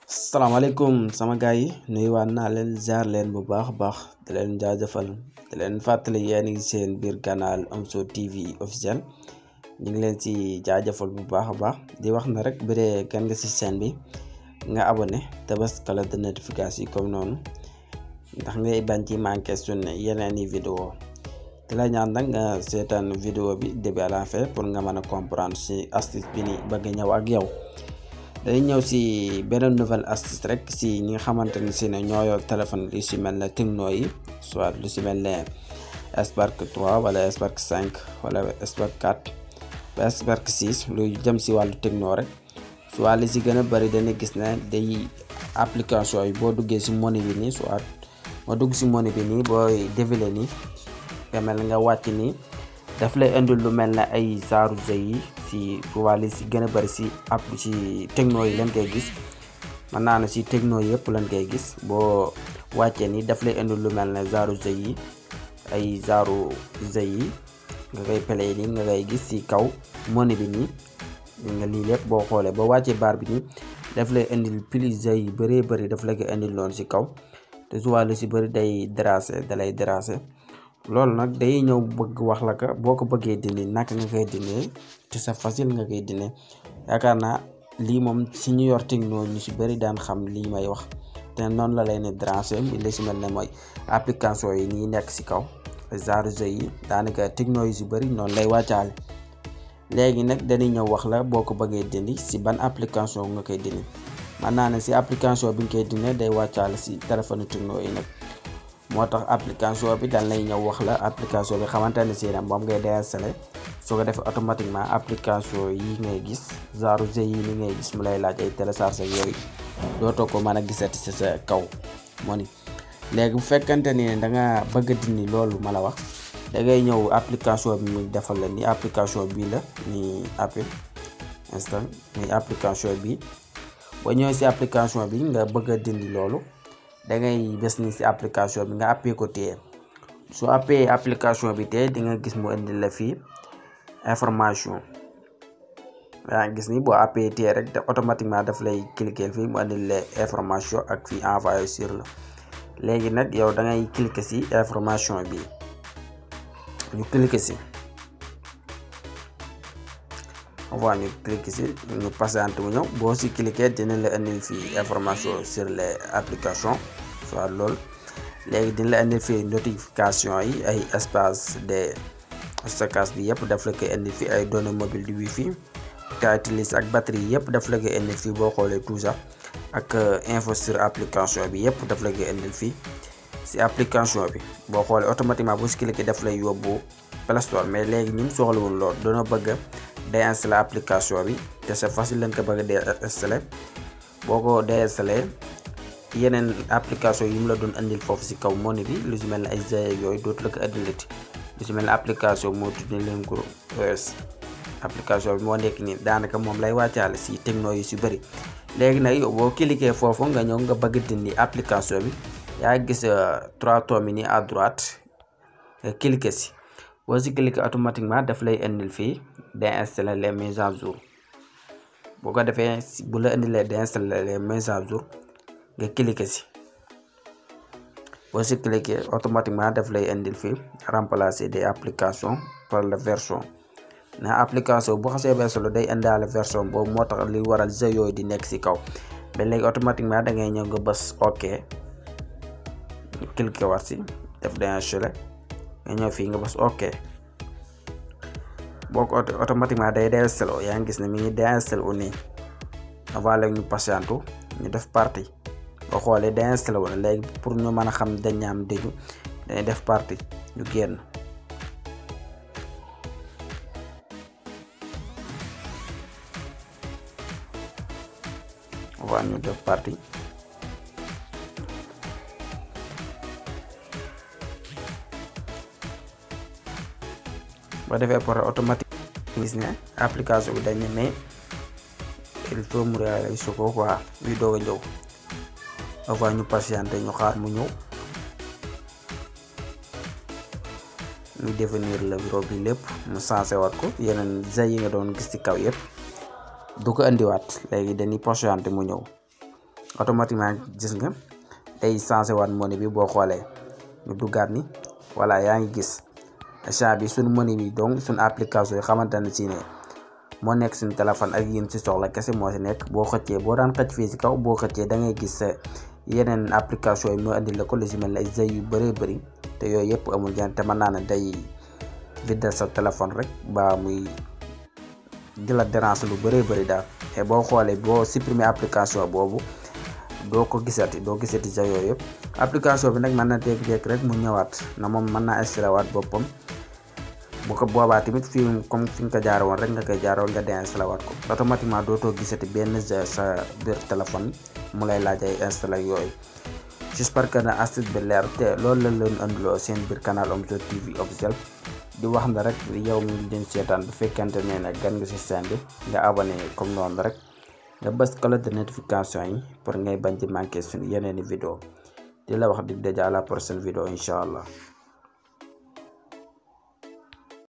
salaamaaleykum sama gars yi nuyuwaat naa leen ziar leen bu baax di leen jaajëfal di leen fàttali yéen ngi seen biir canal Omzo TV officiel ñu ngi leen ci jaajëfal bu baax di wax na rek bu dee gan nga ci chaîne bi nga abonné te bës cloche de notification yi comme noonu ndax ngay bañ ci manqué suñu yeneen i vidéo te la ñaan nag nga seetaan vidéo bi début à la fin pour nga mën a comprendre ci astuce bi ni bëgg ñëw ak yow. dañuy ñëw si beneen nouvelle astuce rek si ñi nga xamante ne si ne ñoo yor téléphone lu si mel ne Tecno yi soit lu si mel ne Spark 3 wala Spark 5 wala Spark 4 ba Spark 6 lu jëm si wàllu Tecno rek soit li si gën a bëri dana gis ne day application yi boo duggee si menu bi nii soit nga dugg si menu bi nii booy défilé nii nga mel nga wàcc nii daf lay indil lu mel ne ay saaru jeu yi si wàllu si gën a bëri si app si Tecno yi lañ koy gis mën naa ne si Tecno yëpp lañ koy gis boo wàccee nii daf lay indil lu mel ne saaru jeu yi ay saaru jeu yi nga koy play nii nga koy gis si kaw menu bi nii nga lii lépp boo xoolee ba wàccee baar bi nii daf lay indil plus jeu yi bëree bëri daf la koy indil loon si kaw te su wàllu si bëri day dalay déranger loolu nag day ñëw bëgg wax la ka boo ko bëggee dindi naka nga koy dindee te c'est facile nga koy dindee yaakaar naa lii moom si ñu yor Tecno ñu si bëri daan xam lii may wax te noonu la lay ne déranger li si mel ne mooy application yi nii nekk si kaw genre jeu yi daanaka Tecno yi si bëri noonu lay wàccaale léegi nag dañuy ñëw wax la boo ko bëggee dindi si ban application nga koy dindi man naa ne si application bi nga koy dindee day wàccaale si téléphone Tecno yi nag. moo tax application bi dañ lay ñëw wax la application bi xamante ne si moom ngay déinstallé soo ko defee automatiquement application yi ngay gis genre jeu yi ni ngay gis mu lay laaj ay télécharge ak yooyu dootoo ko mën a gisati si sa kaw moo ni léegi bu fekkante ni da nga bëgg a dindi loolu ma la wax da ngay ñëw application bi ñu defal la ni application bii la ni Apple instant ni application bi boo ñëwee si application bi nga bëgg a dindi loolu da ngay bés ni si application bi nga appee ko téye soo appee application bi téye di nga gis mu indi la fii information yaa ngi gis ni boo appee téye rek te automatiquement daf lay cliquer fii mu indi la information ak fii envoyé sur la léegi nag yow da ngay cliquer si information bi ñu cliquer si voilà ñu cliquer si ñu patiente mu ñëw boo si cliquer dina la indil fii information sur les applications soit loolu léegi dina la indil fii notification yi ay espace de stockage bi yëpp daf la koy indil fii ay données mobile di wifi te utilise ak batterie yëpp daf la koy indil fii boo xoolee tout ça ak info sur application bi yëpp daf la koy indil fii si application bi boo xoolee automatiquement boo si cliquer daf lay yóbbu Play Store mais léegi ñun soxlawul lool doona bëgg déinstallé application bi te c'est facile lañ ko bëgg a déinstallé boo ko déinstallé yeneen application yi mu la doon andil foofu si kaw moni bi lu si mel ne ay jeu yooyu dootu la ko andilati lu si mel ne application moo tudd leen ko OS application bi moo nekk nii daanaka moom lay wàccaale si Tecno yi si bëri léegi nag yow boo cliquer foofu nga ñëw nga bëgg dindi application bi yaa gis 3 tomes yi nii à droite nga cliquer si boo si cliquer automatiquement daf lay indil fii déinstaller les mises à jour boo ko defee bu la indilee déinstaller les mises à jour nga cliquer si boo si cliquer automatiquement daf lay indil fii remplacer des applications par la version na application bu xasee version la day indaale version boobu moo tax li waral jeu yooyu di nekk si kaw ba léegi automatiquement da ngay ñëw nga bës ok cliquer war si def déinstaller nga ñëw fii nga bës ok boo ko automatiquement day déinstallé yaa ngi gis ne mi ngi déinstallé wu nii avant léegi ñu patientu ñu def partie boo xoolee déinstallé wu na léegi pour ñu mën a xam dañ ñaam déglu dañuy def partie ñu génn avant ñu def partie boo defee pour automatique gis ne application bi dañ ne mais il faut mu réaliser ko quoi luy doog a ñëw avant ñu patienter ñu xaar mu ñëw ñu définir la bureau bi lépp mu sensé waat ko yeneen jeu yi nga doon gis ci kaw yëpp du ko andiwaat léegi dañuy patienter mu ñëw automatiquement gis nga day changé waat money bi boo xoolee ñu duggaat ni voilà yaa ngi gis instant bi suñu money bi donc suñu application yi xamante ne si ne moo nekk suñu téléphone ak yéen ci soxla kese moo si nekk boo xëccee boo daan xëcc fii si kaw boo xëccee da ngay gis yeneen application yi moo indi la ko lu si mel ne ay jeux yu bëree bëri te yooyu yëpp amul njëriñ te mën naa ne day vidal sa téléphone rek ba muy di la dérange lu bëree bëri daal te boo xoolee boo supprimer application boobu doo gisati sa yooyu yëpp application bi nag mën na jékki-jékki rek mu ñëwaat na moom mën naa installé waat boppam bu ko boobaa tamit fii comme fi nga ko jaare woon rek nga koy jaaroon nga déinstallé waat ko automatiquement dootoo gisati benn jeu sa biir téléphone mu lay laaj ay installé yooyu. j'espère que na astuce bi leer te loolu la leen andiloo seen biir canal Omzo TV officiel di wax na rek yow mi ngi seetaan bu fekkente ne nag gan nga si chaîne bi nga abonné comme noonu rek nga bës cloche de notification yi pour ngay bañ di manqué suñu yeneeni vidéo di la wax dig daje à la prochaine vidéo incha allah.